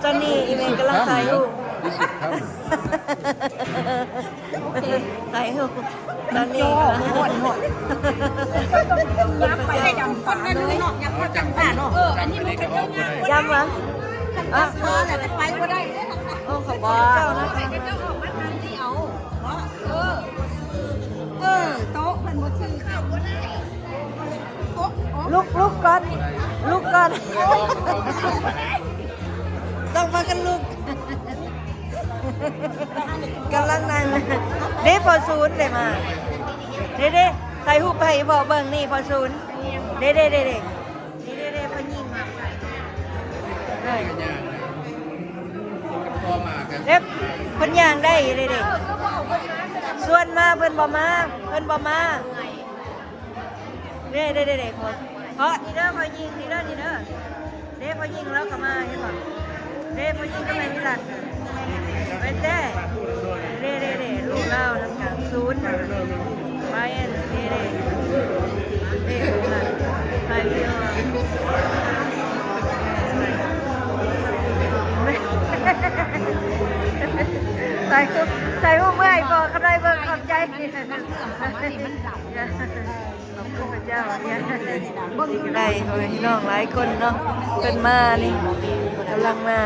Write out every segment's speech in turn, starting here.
ຕອນນີ້ອີ່ແມ່ກຳລັງຖ່າຍຮູບ ຖ່າຍຮູບຕອນນີ້ ຢ້ຳວ່າ ເອີ ອັນນີ້ມັນເປັນເຈົ້າຍາກ ເອີ ແລ້ວຈະໄປບໍ່ໄດ້ເດ້ ໂອ້ ເຂົາບອກ ເຈົ້າອອກມາທາງນີ້ເອົາ ເອີ ເອີ ໂຕະເພິ່ນບໍ່ຖືກ ລຸກ ລຸກກ່ອນ ລຸກກ່ອນ ຕ້ອງພາກັນລຸກ ກຳລັງນັ່ງ ເດ້ ພໍ່ສູນໄດ້ມາ ເດ້ ເດ້ ຖ່າຍຮູບໃຫ້ພໍ່ເບິ່ງ ນີ້ພໍ່ສູນ ເດ້ ເດ້ ເດ້ ເດ້ ນີ້ເດ້ ເດ້ ເພິ່ນຍິງມາ ເດ້ ເດ້ ເພິ່ນຍ່າງໄດ້ເດ້ ເດ້ ຊວນມາ ເພິ່ນບໍ່ມາ ເພິ່ນບໍ່ມາ ເດ້ ເດ້ ເດ້ ເດ້ ເພາະ ເພາະ ນີ້ເດີ ພໍ່ຍິງ ນີ້ເດີ ນີ້ເດີ ເດ້ ພໍ່ຍິງລາວກໍມາ ເຫັນບໍ່ ເດ້ ພໍ່ຍິງກໍແມ່ນວິລັດ ໄປແທ້ ເດ້ ເດ້ ເດ້ ລູກລາວນຳກັນ ສູນ ໄປ ເດ້ ເດ້ ເດ້ ໄປ ໄປ ຖ່າຍຮູບ ຖ່າຍຮູບເມື່ອໃຫ້ພໍ່ຂ້ານ້ອຍເບິ່ງ ຂອບໃຈ ຂອບໃຈ ຂອບຄຸນພະເຈົ້າ ໄດ້ພໍ່ແມ່ພີ່ນ້ອງຫຼາຍຄົນເນາະ ເພິ່ນມານີ້ ກຳລັງມາ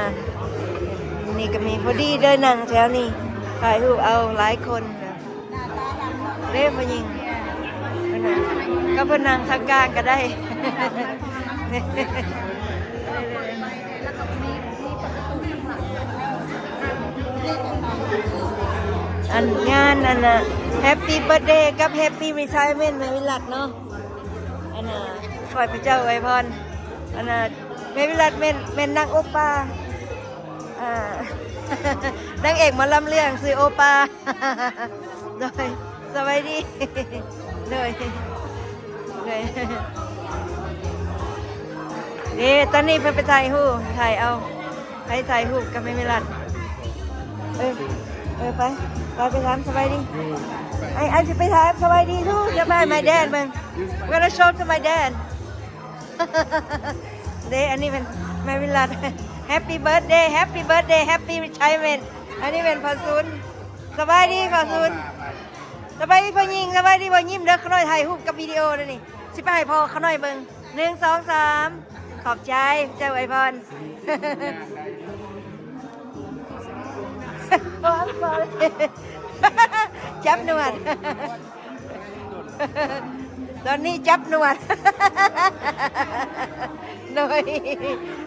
ນີ້ກໍມີພໍດີເດີ ນັ່ງແຖວນີ້ ຖ່າຍຮູບເອົາຫຼາຍຄົນ ເດ້ຜູ້ຍິງ ກໍເພິ່ນນັ່ງທາງກາງກໍໄດ້ ອັນງານອັນນ່າ Happy Birthday ກັບ Happy Retirement ແມ່ວິລັດເນາະ ອັນນ່າ ຂໍໃຫ້ພະເຈົ້າອວຍພອນ ອັນນ່າ ແມ່ວິລັດແມ່ນ ແມ່ນນາງໂອປາ ອ່າ ນາງເອກໝໍລຳເລື່ອງຊື່ໂອປາ ໂດຍ ສະບາຍດີ ໂດຍ ໂດຍ ເດ້ ຕອນນີ້ເພິ່ນໄປຖ່າຍຮູບ ຖ່າຍເອົາ ໄປຖ່າຍຮູບກັບແມ່ວິລັດ ເອີ ເອີ ໄປ ໄປ ໄປຖາມສະບາຍດີ ໄອ້ ໄອ້ຊິໄປຖາມສະບາຍດີ Say bye my dad ເບິ່ງ I'm gonna show to my dad ເດ້ ອັນນີ້ແມ່ນແມ່ວິລັດ Happy birthday Happy birthday Happy retirement ອັນນີ້ແມ່ນພໍ່ສູນ ສະບາຍດີພໍ່ສູນ ສະບາຍດີພໍ່ຍິງ ສະບາຍດີບໍ່ຍິ້ມເດີ ຂະນ້ອຍຖ່າຍຮູບກັບວິດີໂອເດີນີ້ ຊິໄປໃຫ້ພໍ່ຂະນ້ອຍເບິ່ງ ໜຶ່ງ ສອງ ສາມ ຂອບໃຈ ເຈົ້າອວຍພອນ Oh, I'm sorry. ຈັບໜວດ ຕອນນີ້ຈັບໜວດ ໂດຍ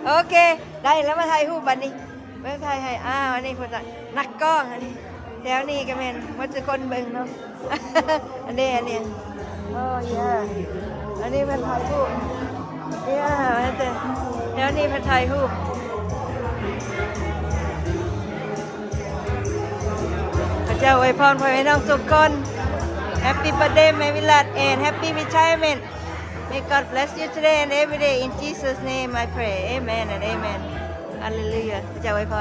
ໂອເຄ ໄດ້ແລ້ວ ມາຖ່າຍຮູບບັດນີ້ ເບິ່ງ ຖ່າຍໃຫ້ ອ້າວ ອັນນີ້ເພິ່ນນະ ນັກກ້ອງ ອັນນີ້ ແຖວນີ້ກໍແມ່ນໝົດທຸກຄົນເບິ່ງເນາະ ອັນນີ້ ອັນນີ້ Oh yeah ອັນນີ້ເພິ່ນຖ່າຍຮູບ Yeah ແຖວນີ້ເພິ່ນຖ່າຍຮູບ ພະເຈົ້າອວຍພອນພໍ່ແມ່ນ້ອງທຸກຄົນ Happy birthday ແມ່ວິລັດ and Happy retirement May God bless you today and every day in Jesus name I pray Amen and Amen Hallelujah ພະເຈົ້າອວຍພອນ